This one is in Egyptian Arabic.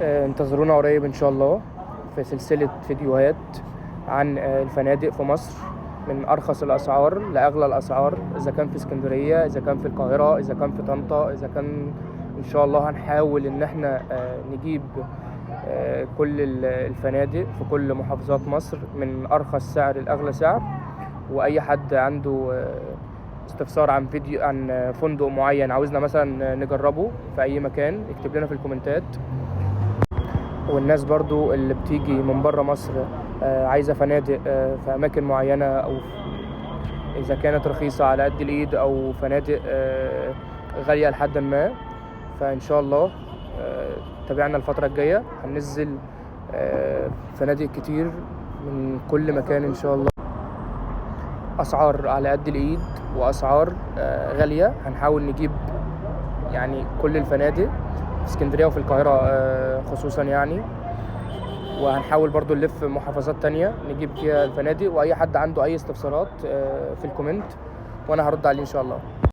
انتظرونا قريب ان شاء الله في سلسلة فيديوهات عن الفنادق في مصر، من ارخص الاسعار لاغلى الاسعار، اذا كان في اسكندرية، اذا كان في القاهرة، اذا كان في طنطا، اذا كان ان شاء الله هنحاول ان احنا نجيب كل الفنادق في كل محافظات مصر من ارخص سعر لاغلى سعر. واي حد عنده استفسار عن فيديو عن فندق معين عاوزنا مثلا نجربه في اي مكان يكتب لنا في الكومنتات. والناس برضو اللي بتيجي من بره مصر عايزة فنادق في أماكن معينة، أو إذا كانت رخيصة على قد الإيد أو فنادق غالية لحد ما، فإن شاء الله تابعنا الفترة الجاية، هننزل فنادق كتير من كل مكان إن شاء الله، أسعار على قد الإيد وأسعار غالية. هنحاول نجيب كل الفنادق في اسكندرية وفي القاهرة خصوصا وهنحاول برضو نلف محافظات تانية نجيب فيها الفنادق. وأي حد عنده أي استفسارات في ال comment وأنا هرد عليه إن شاء الله.